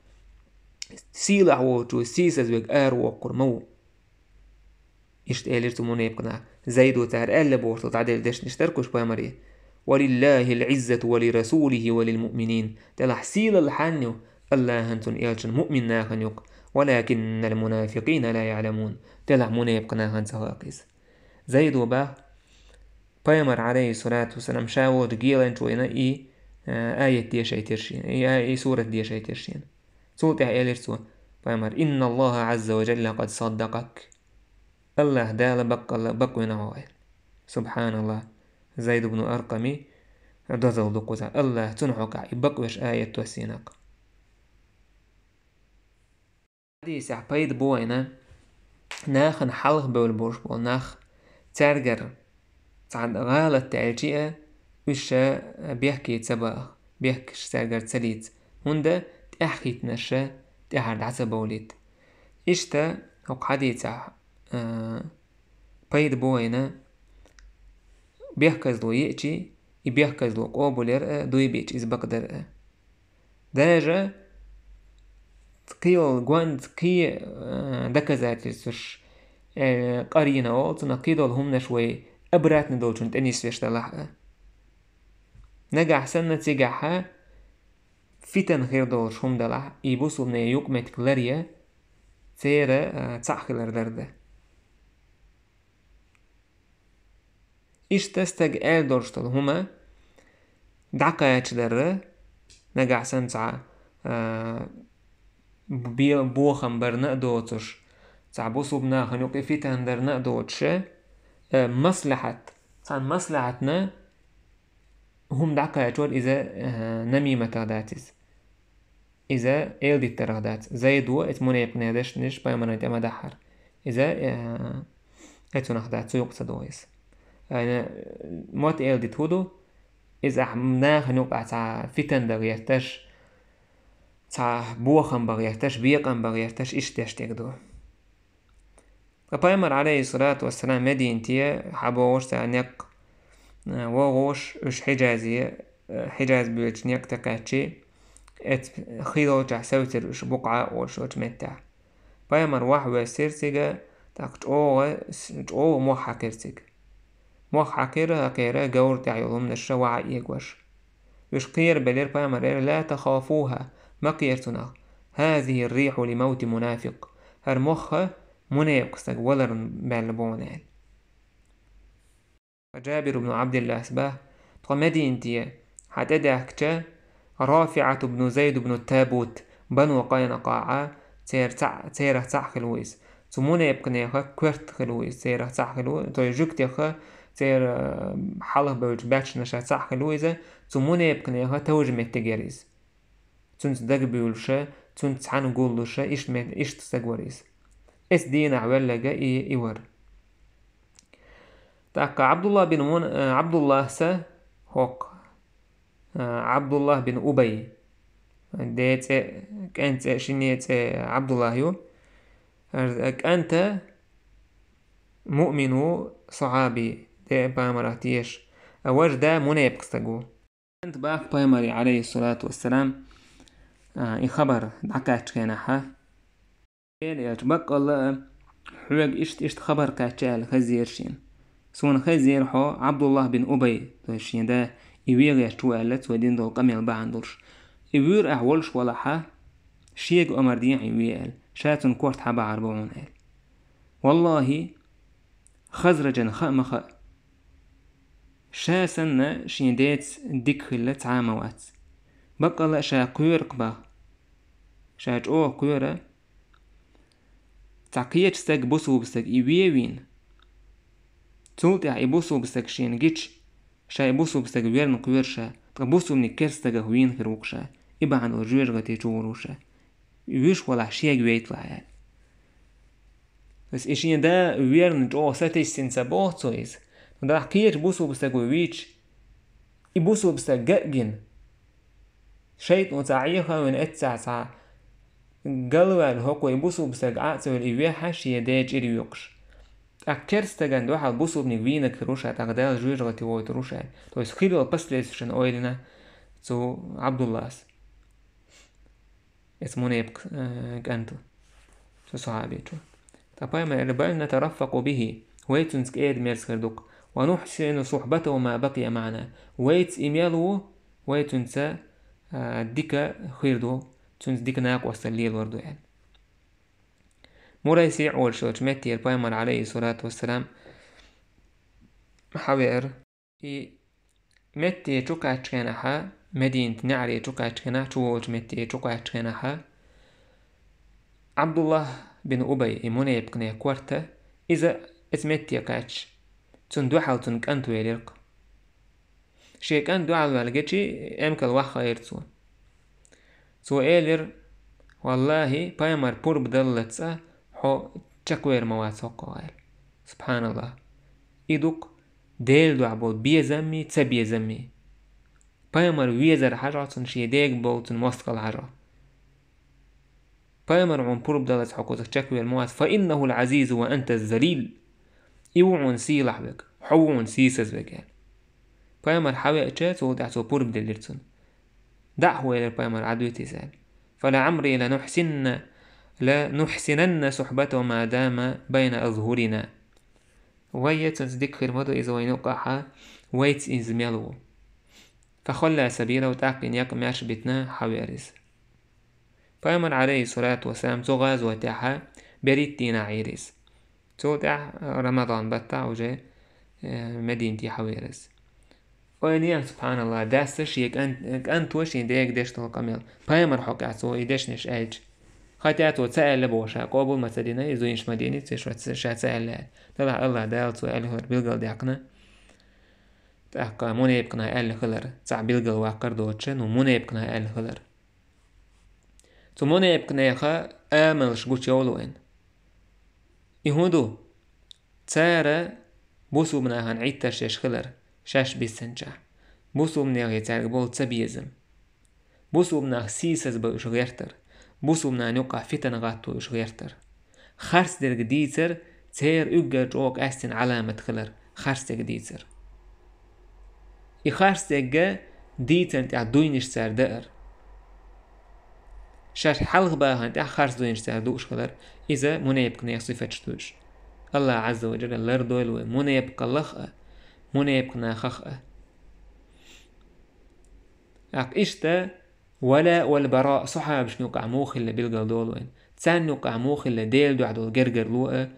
сийлахь волчо сийсаз верг аравоккхур ма ву. Иштта элира цу мунепкъ наха. Зайдо цара аьлла бохург дӀаделла дешнаш дара-кх уьш пайхамаре: «Валиллахил гӀиззату ва лирасулихи ва лилмуъминин». Делахь сийлалла хьанна ю? Аллахьан, цуьнан элчан, муъмин нахана ю-кх. «Валакиннал мунафикъина ла яъламун». Делахь мунепкъ нахана ца хаьа иза. Зайдо бах, пайхамар, алейхиссалату вассалам, ша волчу геланчу вайна и, а, аят дешайтира шена, и, а, и сурат дешайтира шена. Цул тӀаьхьа элира цо, пайхамар: «Инналлаха азза ва джалла къад саддакъак». Аллах Дала баккъалла бакъвина хьо аьлла. Субханаллах. Зайд ибн Аркъами дозалла ду кхузахь. Аллах цунна хьокъехь и бакъвеш аят доссийна-кх. Хьадисехь пайда бу вайна, нахана хьалха бевлла болуш болу нах, цаьргара цхьа гӀалат даьлчи а, уьш ша бехке ца баха, бехкаш цаьргара ца лийца, хӀунда тӀаьхьахӀиттинарш тӀаьхьара дӀа ца бовлийта. Иштта хӀокху хьадисехь, а, пайда бу вайна, бехказло еачи, и бехказло къобалъяр а, дуй биъча иза бакъдар а. Даже кхин йолу гонд, кхин, э, доказательстваш, э, къарина олу, цунах кхин долу хӀуманаш вай обратно долчунна тӀе нисвеш далахь а. Нагахь санна цигахь а фитан хир долуш хӀума далахь, и бусулбанийн юкъаметтиг ларъян, церан, э, цхьаъ хилар дара дан. Иштта стаг аьлла долуш долу хӀума дӀакхачадарра, нагахь санна цхьа, а, бе-, бохам барна а доцуш, цхьа бусулба нахана юкъа фитан дарна а доцуш, а, маслахьат, цхьана маслахьатна хӀума дӀакхачор иза, а, намиматах дац иза. Иза эладиттарах дац. Зайдо эцу мунепкъанийн дешнаш пайхамарна тӀе ма дахьара. Иза, э, эцунах дац, цу юкъа ца догӀу иза. Айна, мотт эладита хӀун ду? Иза ахь нахана юкъахь цхьа фитан дан гӀерташ, цхьа бохам бан гӀерташ, бекъам бан гӀерташ, иштта деш дерг ду. Ткъа пайхамар, алейхиссалату вассалам, Мединате хьабогӀуш цара некъ, э, вогӀуш, уьш Хьиджазе, э, Хьиджаз боьлчу некъ тӀе кхаьччи, эцу хи долчохь севцира уьш Букъа олуш йолчу меттехь. Пайхамар вахьа воьссира цига, тӀаккха чӀогӀа, чӀогӀа мох хьаькхира цига. Мох хьаькхира, хьаькхира, говра тӀехь йолу хӀуманаш вахьа эгош. Уьш кхерабелира, пайхамар элира: «Ла тахафуха», ма кхера цунах. «Хазихи рихьу ли мавти мунафикъ». ХӀара мох мунепкъ стаг валарна баьлла бу аьлла. Джабир ибн Абдиллас бах, тхо Мединате хьан тӀедаьхкича, РафиӀат ибн Зайд ибн Табут, Бану КъайнукъаӀа, церан цхьаъ, церах цхьаъ хилла ву иза. Цу мунепкъанеха коьрта хилла ву иза, церах цхьаъ хилла ву, то есть жуьгтеха, церан, э, хьалха бевллачу баьччанашах цхьаъ хилла ву иза, цу мунепкъанеха товжа меттиг яра иза. Цуьнца дагабуьйлуша, цуьнца цхьаьна гуллуша, иштта ме-, иштта стаг вара иза. Эцу дийнахь велларг и, и вара. ТӀаккха Абдулла бин Мун-, э, Абдулласа хӀокху, э, Абдулла бин Убай. Де цӀе, кӀанта цӀе, шинне цӀе Ӏабдуллахь ю. КӀанта муъмин ву, сахьаби, де пайхамарах теша. А важа да мунепкъ стаг ву. КӀанта баха пайхамаре, Ӏалайхиссалату вассалам, а, и хабар дӀакхаьчча хенахьа. Элча, баккъалла а, хьоьга иштта-иштта хабар кхаьчча аьлла хезира шена. Суна хезира хьо Ӏабдуллахь бин Убай, то есть шен да, и вегӀеш ву аьлла, цо дина долу къамел бахьана долуш. И вуьйр ахь волуш валахьа, шега омар дехьа и ве аьлла, ша цунна корта хьабахьар бу хьуна аьлла. Валлахьи, Хазраджан хаа ма хаьа. Ша санна шен деца дика хилла цхьа а ма вац. Баккъалла а ша кхоьру-кх баха. Ша чӀогӀа кхоьру. Цхьа кхечу стаг бусулба стаг и ве а вийна. Цул тӀаьхьа и бусулба стаг шена гича, ша и бусулба стаг верна кхоьру ша, ткъа бусулбаниг керста стагах вийна хир ву-кх ша. И бахьана долу жоьжахати чу гӀур ву ша. Вуьйш валахь шега вейталахь аьлла. Ас и шен да верна чӀогӀа сатийсина ца боху цо иза. Но дахьа кхечу бусулба стаго вийча, и бусулба стаг ган а гина. ШайтӀо цхьа Ӏеха а вина эццахь цхьа галваьлла хӀокхо и бусулба стаг Ӏа а ца велла, и вехьа шен ден чӀир йоькхуш. ТӀаккха керста стагана дуьхьал бусулбаниг вийнарг хир ву ша, тӀаккха Дала жоьжахати войтур ву ша. То есть хир йолу последствияшна ойла йина цу Ӏабдуллас. Эцу мунепкъ, э, кӀанта, цу сахьабичо. Ткъа пайхамар аьлла: «Бал натараффакъу бихи». Вай цуьнца кӀеда-мерза хир ду-кх. «Ва нухьсину сухьбатаху ма бакъия маӀана». Вайца и мел ву, вай цуьнца, а, дика хир ду, цуьнца дика накъосталла лелор ду аьлла. Мурайси олуш йолчу меттера пайхамар, Ӏалайхиссалату вассалам, хьавеара. И метте чу кхаьчча хенахьа, Мединат неӀаре чу кхаьчча хенахь, чу волчу метте чу кхаьчча хенахьа, Ӏабдуллахь бин Убай, и мунепкъне корта, иза эцу метте кхаьчча, цунна дуьхьал цунна кӀант велира-кх. Шен кӀант дуьхьал ваьлла гечи, эмкал ваххайира цо. Цо элира: «Валлахьи, пайхамар пурба даллалц а хьо чекхвер ма вац хӀокхо», — аьлла. Субханаллахь. И ду-кх Делан дуьхьа болу безамми, ца безамми. Пайхамар везар хьажахь цунна, шен дега болу цунна мостагӀалла хьажахь. Пайхамар хьуна пурба даллалц хьо кхузахь чекхвер ма вац, «фа иннахул Ӏазизу ва анта залил». И ву хьуна сийлахь верг, хьо ву хьуна сийсаз верг, аьлла. Пайхамар хьавеача, цул тӀаьхьа цо пурба делира цунна. ДӀа а хьо элира пайхамар, Ӏадуьту иза аьлла. «Фа лаӀамри ланухьсинна, ланухьсинанна сухьбатаху ма дама байна азхурина». Вай цуьнца дика хир ма ду иза вайна юкъахьа, вайца иза мел ву. «Фа халла сабилаху», тӀаккха и некъ маьрша битина хьавеара иза. Пайхамар, Ӏалайхиссалату вассалам, цу гӀазотехьа берхӀитта дийнахь Ӏийра иза. Цул тӀаьхьа Рамадан баттахь уже, э, Мединате хьавеара иза. Ой, нехь, субханаллахь, дас шен кӀан-, кӀанто шен дега деш долу къамел. Пайхамар хьокъехь цо и дешнаш аьлча. Хатя цо ца аьлла бохуш, къобал ма ца дина, и зуьйш ма дина, цо ша ца аьлла аьлла. Делахь Аллахь Дала цо аьлла хилар билгалдаьккхина. ТӀаккха мунепкъна аьлла хилар, цхьа билгал ваккхар доцуча, ну, мунепкъна аьлла хилар. Цу мунепкънеха амалш гучуйовлу вайн. И хӀун ду? Цара бусулба нахана Ӏиттарш еш хилар, шаьш биссинчохь. Бусулба нахе цаьрга болу цабезам. Бусулба нах сийсаз бан уьш гӀертар. Бусулба нахана юккъахь фитана гӀатто уьш гӀертар. Харц дерг дийцар церан уггар чӀогӀа къаьстина Ӏаламат хилар, харц дерг дийцар. И харц дерг дийцарна тӀехь дуйнаш цара даар. Шаьш хьалха бахана тӀехь харц дуйнаш цара дууш хилар, иза мунепкънех сифаташ дуйш. Аллах Азза ва Джалла лардойла вай мунепкъаллах а, мунепкънахах а. ТӀаккха иштта вала вал бара сахьабашна юкъахь муха хилла билгал долу вайн. Царна юкъахь муха хилла Делан дуьхьа долу гергарло а,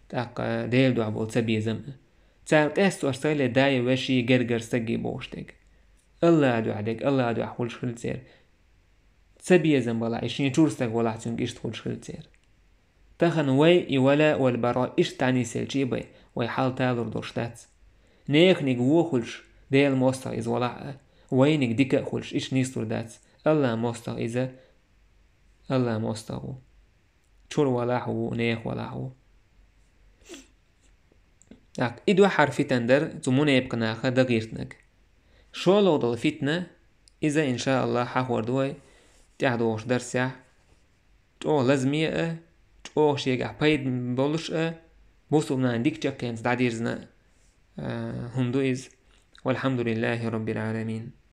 тӀаккха Делан дуьхьа болу цабезам а. Цара къестош ца хилла дай веший гергар стаге бохуш дерг. Аллах дуьхьа дерг, Аллах дуьхьа хуьлуш хилла церан. Цабезам балахь, и шен чуьра стаг валахь, цуьнга иштта хуьлуш хилла церан. Тахана вай и вала вал бара иштта дӀанисъелча а бай, вай хьал талур долуш дац. Неханиг вон хуьлуш, Делан мостагӀа иза валахь а, вайниг дика а хуьлуш, иштта нислур дац. Аллах мостагӀа иза, Аллах мостагӀа ву. Чуьра валахь ву, нехан валахь ву. ТӀаккха и дуьххьара фитна дара цу мунепкънаха дагийртнаг. ШолгӀа долу фитна, иза, иншааллах, хьахор ду вай, тӀаьхьа догӀуш дарсехь чӀогӀа лазаме а, чӀогӀа шегахь пайда болуш а, бусулба нахана дика чаккхенца дӀадирзина а, хӀума ду иза. Валхьамдулиллахи Роббил Ӏаламин.